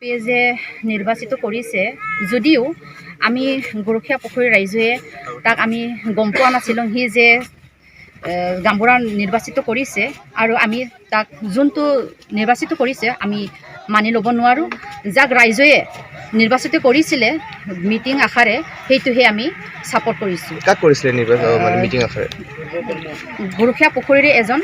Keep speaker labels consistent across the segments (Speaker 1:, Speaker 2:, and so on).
Speaker 1: যে নিৰ্বাচিত কৰিছে যদিও আমি গৰখীয়া পুখুৰীৰ ৰাইজে তাক আমি গম পোৱা নাছিলোঁ সি যে গামবুঢ়া নিৰ্বাচিত কৰিছে আৰু আমি তাক যোনটো নিৰ্বাচিত কৰিছে আমি মানি ল'ব নোৱাৰোঁ। যাক ৰাইজে নিৰ্বাচিত কৰিছিলে মিটিং আকাৰে, সেইটোহে আমি ছাপৰ্ট কৰিছোঁ।
Speaker 2: কাক কৰিছিলে নিৰ্বাচন, মানে মিটিং আকাৰে?
Speaker 1: গৰখীয়া পুখুৰীৰে এজন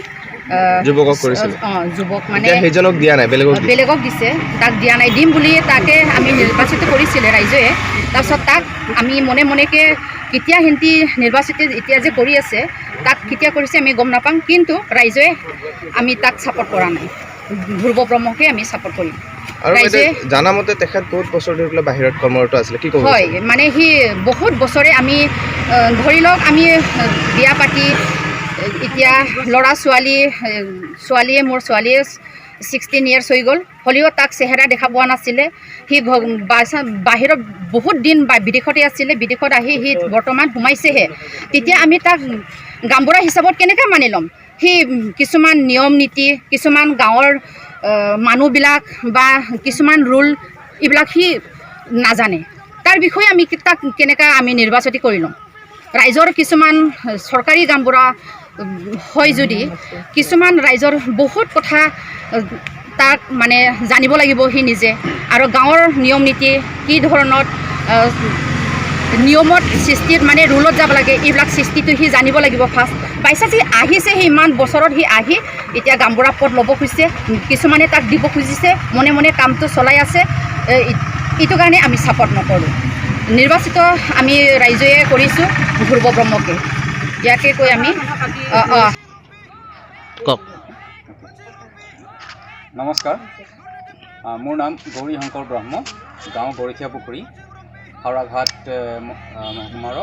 Speaker 2: যুৱকক কৰিছিলে।
Speaker 1: অঁ, যুৱক মানে।
Speaker 2: এতিয়া সেইজনক দিয়া নাই, বেলেগক দিছে।
Speaker 1: বেলেগক দিছে, তাক দিয়া নাই। দিম বুলি তাকে আমি নিৰ্বাচিত কৰিছিলে ৰাইজে। তাৰপিছত তাক আমি মনে মনেকৈ কেতিয়া সিহঁতি নিৰ্বাচিত এতিয়া যে কৰি আছে, তাক কেতিয়া কৰিছে আমি গম নাপাওঁ। কিন্তু ৰাইজে আমি তাক ছাপৰ্ট কৰা নাই, ধ্ৰুৱ ব্ৰহ্মকে আমি ছাপৰ্ট কৰিম।
Speaker 2: আৰু
Speaker 1: ৰাইজে
Speaker 2: এতিয়া জানা মতে তেখেত বহুত বছৰ ধৰি পেলাই বাহিৰত কৰ্মৰত আছিলে, কি ক'ব?
Speaker 1: হয়, মানে সি বহুত বছৰে আমি ধৰি লওক আমি বিয়া পাতি এতিয়া ল'ৰা ছোৱালী, ছোৱালীয়ে, মোৰ ছোৱালীয়ে 16 ইয়েৰ্ছ হৈ গ'ল, হ'লেও তাক চেহেৰা দেখা পোৱা নাছিলে। সি বাহিৰত বহুত দিন বা বিদেশতে আছিলে। বিদেশত আহি সি বৰ্তমান সোমাইছেহে। তেতিয়া আমি তাক গামবুঢ়া হিচাপত কেনেকৈ মানি ল'ম? সি কিছুমান নিয়ম নীতি, কিছুমান গাঁৱৰ মানুহবিলাক বা কিছুমান ৰুল এইবিলাক সি নাজানে। তাৰ বিষয়ে আমি তাক কেনেকৈ আমি নিৰ্বাচিত কৰি ল'ম? ৰাইজৰ কিছুমান চৰকাৰী গামবুঢ়া হয় যদি কিছুমান ৰাইজৰ বহুত কথা তাক মানে জানিব লাগিব সি নিজে আৰু গাঁৱৰ নিয়ম নীতি কি ধৰণত নিয়মত সৃষ্টিত মানে ৰুলত যাব লাগে, এইবিলাক সৃষ্টিটো সি জানিব লাগিব ফাৰ্ষ্ট। বাই চান্স সি আহিছে, সি ইমান বছৰত সি আহি এতিয়া গামবুঢ়া পদ ল'ব খুজিছে, কিছুমানে তাক দিব খুজিছে, মনে মনে কামটো চলাই আছে। এইটো কাৰণে আমি ছাপৰ্ট নকৰোঁ। নিৰ্বাচিত আমি ৰাইজে কৰিছোঁ ধ্ৰুৱ ব্ৰহ্মকে। ইয়াকে কৈ আমি অঁ অঁ
Speaker 2: কওক।
Speaker 3: নমস্কাৰ, মোৰ নাম গৌৰী শংকৰ ব্ৰহ্ম, গাঁও গৰখীয়া পুখুৰী, হাওৰাঘাট মহকুমাৰ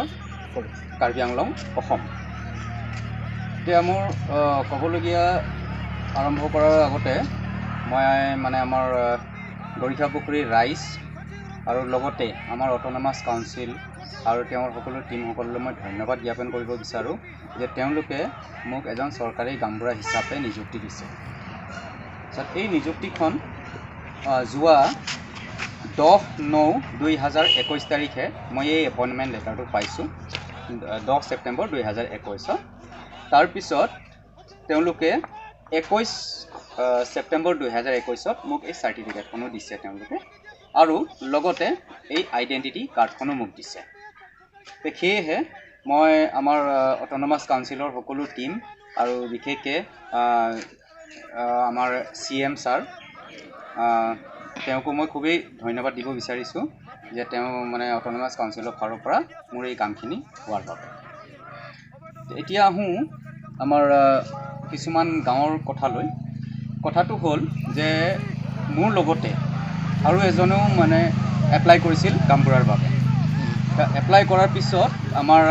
Speaker 3: কাৰ্বি আংলং, অসম। এতিয়া মোৰ ক'বলগীয়া আৰম্ভ কৰাৰ আগতে মই মানে আমাৰ গৰখীয়া পুখুৰীৰ ৰাইজ আৰু লগতে আমাৰ অট'নমাছ কাউন্সিল আৰু তেওঁৰ সকলো টীমসকললৈ মই ধন্যবাদ জ্ঞাপন কৰিব বিচাৰোঁ যে তেওঁলোকে মোক এজন চৰকাৰী গামবুঢ়া হিচাপে নিযুক্তি দিছে। তাৰপিছত এই নিযুক্তিখন যোৱা 10/9/2021 তাৰিখে মই এই এপইণ্টমেণ্ট লেটাৰটো পাইছোঁ, 10 ছেপ্টেম্বৰ 2021ত। তাৰপিছত তেওঁলোকে 21 ছেপ্টেম্বৰ 2021ত মোক এই চাৰ্টিফিকেটখনো দিছে তেওঁলোকে আৰু লগতে এই আইডেণ্টিটি কাৰ্ডখনো মোক দিছে। তে সেয়েহে মই আমাৰ অট'নমাছ কাউন্সিলৰ সকলো টীম আৰু বিশেষকৈ আমাৰ চি এম ছাৰ, তেওঁকো মই খুবেই ধন্যবাদ দিব বিচাৰিছোঁ যে তেওঁ মানে অট'নমাছ কাউন্সিলৰ ফালৰ পৰা মোৰ এই কামখিনি হোৱাৰ বাবে। এতিয়া আহোঁ আমাৰ কিছুমান গাঁৱৰ কথালৈ। কথাটো হ'ল যে মোৰ লগতে আৰু এজনেও মানে এপ্লাই কৰিছিল গামবুঢ়াৰ বাবে। এপ্লাই কৰাৰ পিছত আমাৰ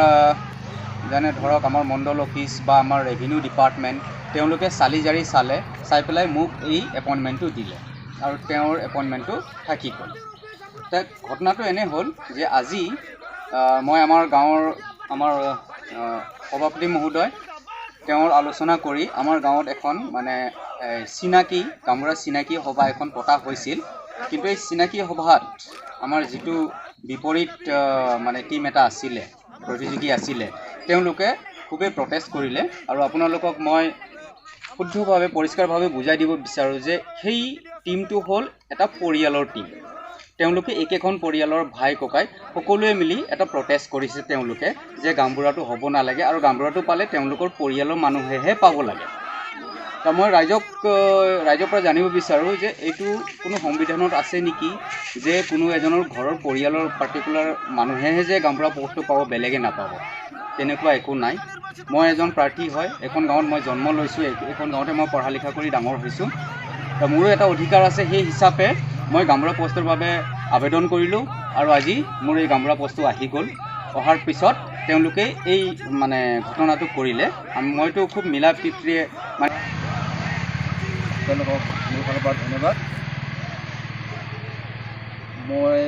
Speaker 3: যেনে ধৰক আমাৰ মণ্ডল অফিচ বা আমাৰ ৰেভিনিউ ডিপাৰ্টমেণ্ট, তেওঁলোকে চালি জাৰি চালে, চাই পেলাই মোক এই এপইণ্টমেণ্টটো দিলে আৰু তেওঁৰ এপইণ্টমেণ্টটো থাকি গ'ল। এতিয়া ঘটনাটো এনে হ'ল যে আজি মই আমাৰ গাঁৱৰ আমাৰ সভাপতি মহোদয় তেওঁৰ আলোচনা কৰি আমাৰ গাঁৱত এখন মানে চিনাকি গামবুঢ়া চিনাকি সভা এখন পতা হৈছিল। কিন্তু এই চিনাকি সভাত আমাৰ যিটো বিপৰীত মানে টীম এটা আছিলে, প্ৰতিযোগী আছিলে, তেওঁলোকে খুবেই প্ৰটেষ্ট কৰিলে। আৰু আপোনালোকক মই শুদ্ধভাৱে, পৰিষ্কাৰভাৱে বুজাই দিব বিচাৰোঁ যে সেই টীমটো হ'ল এটা পৰিয়ালৰ টীম। তেওঁলোকে একেখন পৰিয়ালৰ ভাই ককাই সকলোৱে মিলি এটা প্ৰটেষ্ট কৰিছে তেওঁলোকে যে গামবুঢ়াটো হ'ব নালাগে আৰু গামবুঢ়াটো পালে তেওঁলোকৰ পৰিয়ালৰ মানুহেহে পাব লাগে। তা মই ৰাইজৰ পৰা জানিব বিচাৰোঁ যে এইটো কোনো সংবিধানত আছে নেকি যে কোনো এজনৰ ঘৰৰ পৰিয়ালৰ পাৰ্টিকুলাৰ মানুহেহে যে গামবুঢ়া পদটো পাব, বেলেগে নাপাব? তেনেকুৱা একো নাই। মই এজন প্ৰাৰ্থী হয়, এখন গাঁৱত মই জন্ম লৈছোঁ, এইখন গাঁৱতে মই পঢ়া লিখা কৰি ডাঙৰ হৈছোঁ। ত মোৰো এটা অধিকাৰ আছে। সেই হিচাপে মই গামবুঢ়া পষ্টৰ বাবে আবেদন কৰিলোঁ আৰু আজি মোৰ এই গামবুঢ়া পষ্টটো আহি গ'ল। অহাৰ পিছত তেওঁলোকে এই মানে ঘটনাটো কৰিলে। মইতো খুব মিলা প্ৰীতিৰে মানে
Speaker 4: তেওঁলোকক মোৰ ফালৰ পৰা ধন্যবাদ। মই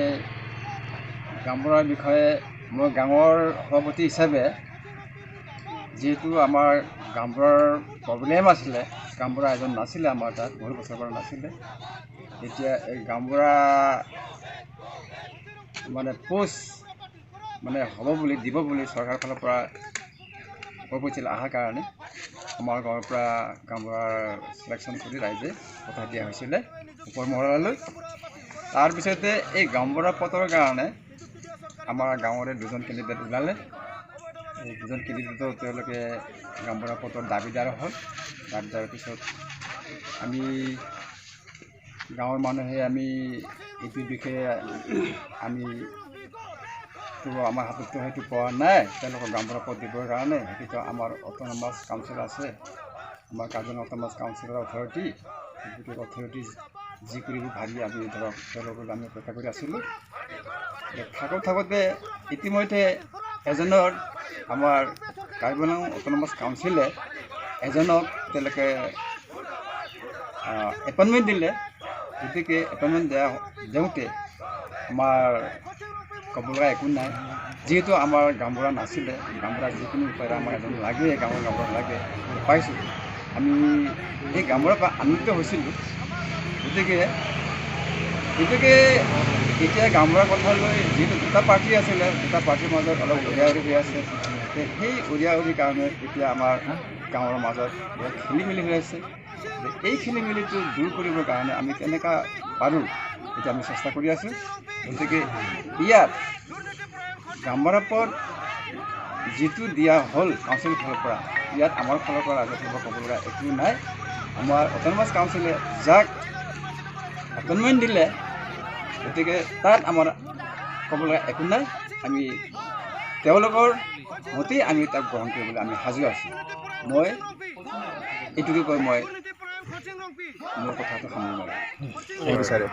Speaker 4: গামবুঢ়াৰ বিষয়ে মই গাঁৱৰ সভাপতি হিচাপে, যিহেতু আমাৰ গামবুঢ়াৰ প্ৰব্লেম আছিলে, গামবুঢ়া এজন নাছিলে আমাৰ তাত, বহুত বছৰৰ পৰা নাছিলে। এতিয়া এই গাঁওবুঢ়া মানে পোষ্ট মানে হ'ব বুলি দিব বুলি চৰকাৰৰ ফালৰ পৰা প্ৰপ'জেল অহাৰ কাৰণে আমাৰ গাঁৱৰ পৰা গাঁওবুঢ়াৰ চিলেকশ্যন কৰি ৰাইজে পঠাই দিয়া হৈছিলে ওপৰ মহলালৈ। তাৰপিছতে এই গাঁওবুঢ়া পদৰ কাৰণে আমাৰ গাঁৱৰে দুজন কেণ্ডিডেট ওলালে। এই দুজন কেণ্ডিডেটো তেওঁলোকে গাঁওবুঢ়া পদৰ দাবীদাৰ হ'ল। দাবীদাৰ পিছত আমি গাঁৱৰ মানুহে আমি এইটো বিষয়ে আমি তো আমাৰ হাতততো সেইটো পোৱা নাই তেওঁলোকক গাঁওবুঢ়া পদ দিবৰ কাৰণে। সেইটোতো আমাৰ অট'নমাছ কাউন্সিল আছে, আমাৰ কাৰ্বি অট'নমাছ কাউন্সিলৰ অথৰিটি, গতিকে অথৰিটি যি কৰিব ভাবি আমি ধৰক তেওঁলোকক আমি অপেক্ষা কৰি আছিলোঁ। থাকোঁ থাকোঁতে ইতিমধ্যে এজনৰ আমাৰ কাৰ্বি আংলং অট'নমাছ কাউন্সিলে এজনক তেওঁলোকে এপইণ্টমেণ্ট দিলে। গতিকে এপইণ্টমেণ্ট দিয়া দিওঁতে আমাৰ ক'ব লগা একো নাই, যিহেতু আমাৰ গাঁওবুঢ়া নাছিলে, গাঁওবুঢ়া যিকোনো উপায়েৰে আমাৰ এজন লাগে, গাঁৱৰ গাঁওবুঢ়া লাগে পাইছোঁ। আমি এই গাঁওবুঢ়াৰ পৰা আনন্দিত হৈছিলোঁ। গতিকে এতিয়া গাঁওবুঢ়াৰ কথা লৈ যিহেতু দুটা পাৰ্টি আছিলে, দুটা পাৰ্টিৰ মাজত অলপ উৰিয়াউৰি হৈ আছে। সেই উৰিয়াউৰিৰ কাৰণে এতিয়া আমাৰ গাঁৱৰ মাজত বহুত খেলি মেলি হৈ আছে। এই খেলি মেলিটো দূৰ কৰিবৰ কাৰণে আমি কেনেকুৱা পাৰোঁ এতিয়া আমি চেষ্টা কৰি আছোঁ। গতিকে ইয়াত গাঁওবুঢ়া পদ যিটো দিয়া হ'ল কাউন্সিলৰ ফালৰ পৰা, ইয়াত আমাৰ ফালৰ পৰা ৰাইজৰ ফালৰ পৰা ক'ব লগা একো নাই। আমাৰ অট'নমাছ কাউন্সিলে যাক এপইণ্টমেণ্ট দিলে, গতিকে তাত আমাৰ ক'ব লগা একো নাই। আমি তেওঁলোকৰ মতেই আমি তাক গ্ৰহণ কৰিবলৈ আমি সাজু আছোঁ। মই এইটোকে কৈ মই মোৰ কথাটো সামৰণি মাৰিলোঁ।
Speaker 2: বিচাৰে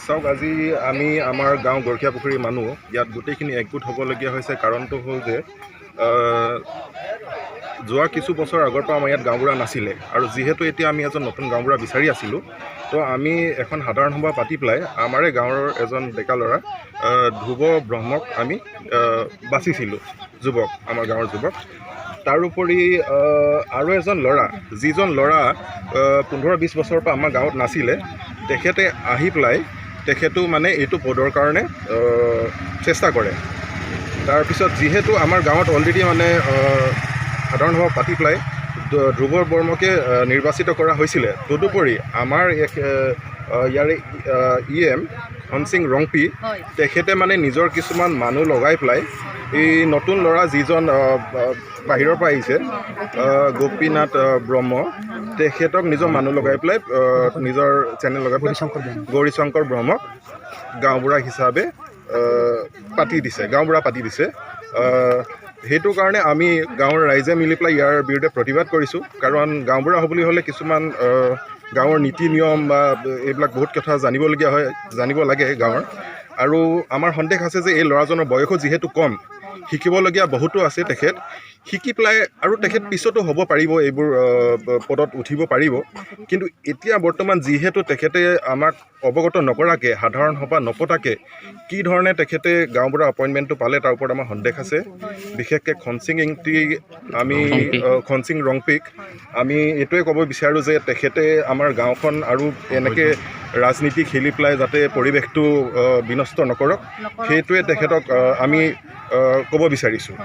Speaker 5: চাওক, আজি আমি আমাৰ গাঁও গৰখীয়া পুখুৰীৰ মানুহ ইয়াত গোটেইখিনি একগোট হ'বলগীয়া হৈছে। কাৰণটো হ'ল যে যোৱা কিছু বছৰ আগৰ পৰা আমাৰ ইয়াত গাঁওবুঢ়া নাছিলে, আৰু যিহেতু এতিয়া আমি এজন নতুন গাঁওবুঢ়া বিচাৰি আছিলোঁ, তো আমি এখন সাধাৰণ সভা পাতি পেলাই আমাৰে গাঁৱৰ এজন ডেকা ল'ৰা ধ্ৰুৱ ব্ৰহ্মক আমি বাচিছিলোঁ, যুৱক, আমাৰ গাঁৱৰ যুৱক। তাৰোপৰি আৰু এজন ল'ৰা, যিজন ল'ৰা 15-20 বছৰৰ পৰা আমাৰ গাঁৱত নাছিলে, তেখেতে আহি পেলাই তেখেতো মানে এইটো পদৰ কাৰণে চেষ্টা কৰে। তাৰপিছত যিহেতু আমাৰ গাঁৱত অলৰেডি মানে সাধাৰণ সভা পাতি পেলাই ধ্ৰুৱ বৰ্মকে নিৰ্বাচিত কৰা হৈছিলে। তদুপৰি আমাৰ ইয়াৰে ই এম ধনসিং ৰংপি, তেখেতে মানে নিজৰ কিছুমান মানুহ লগাই পেলাই এই নতুন ল'ৰা যিজন বাহিৰৰ পৰা আহিছে গোপীনাথ ব্ৰহ্ম, তেখেতক নিজৰ মানুহ লগাই পেলাই নিজৰ চেনেল লগাই পেলাই গৌৰীশংকৰ ব্ৰহ্মক গাঁওবুঢ়া হিচাপে পাতি দিছে, গাঁওবুঢ়া পাতি দিছে। সেইটো কাৰণে আমি গাঁৱৰ ৰাইজে মিলি পেলাই ইয়াৰ বিৰুদ্ধে প্ৰতিবাদ কৰিছোঁ। কাৰণ গাঁওবুঢ়া হ'বলৈ হ'লে কিছুমান গাঁৱৰ নীতি নিয়ম বা এইবিলাক বহুত কথা জানিবলগীয়া হয়, জানিব লাগে গাঁৱৰ। আৰু আমাৰ সন্দেহ আছে যে এই ল'ৰাজনৰ বয়সো যিহেতু কম, শিকিবলগীয়া বহুতো আছে, তেখেত শিকি পেলাই আৰু তেখেত পিছতো হ'ব পাৰিব, এইবোৰ পদত উঠিব পাৰিব। কিন্তু এতিয়া বৰ্তমান যিহেতু তেখেতে আমাক অৱগত নকৰাকৈ, সাধাৰণ সভা নপতাকৈ কি ধৰণে তেখেতে গাঁওবুঢ়া এপইণ্টমেণ্টটো পালে তাৰ ওপৰত আমাৰ সন্দেহ আছে। বিশেষকৈ খনচিং ইংটি, আমি খনচিং ৰংপিক আমি এইটোৱে ক'ব বিচাৰোঁ যে তেখেতে আমাৰ গাঁওখন আৰু এনেকৈ ৰাজনীতি খেলি পেলাই যাতে পৰিৱেশটো বিনষ্ট নকৰক, সেইটোৱে তেখেতক আমি ক'ব বিচাৰিছোঁ।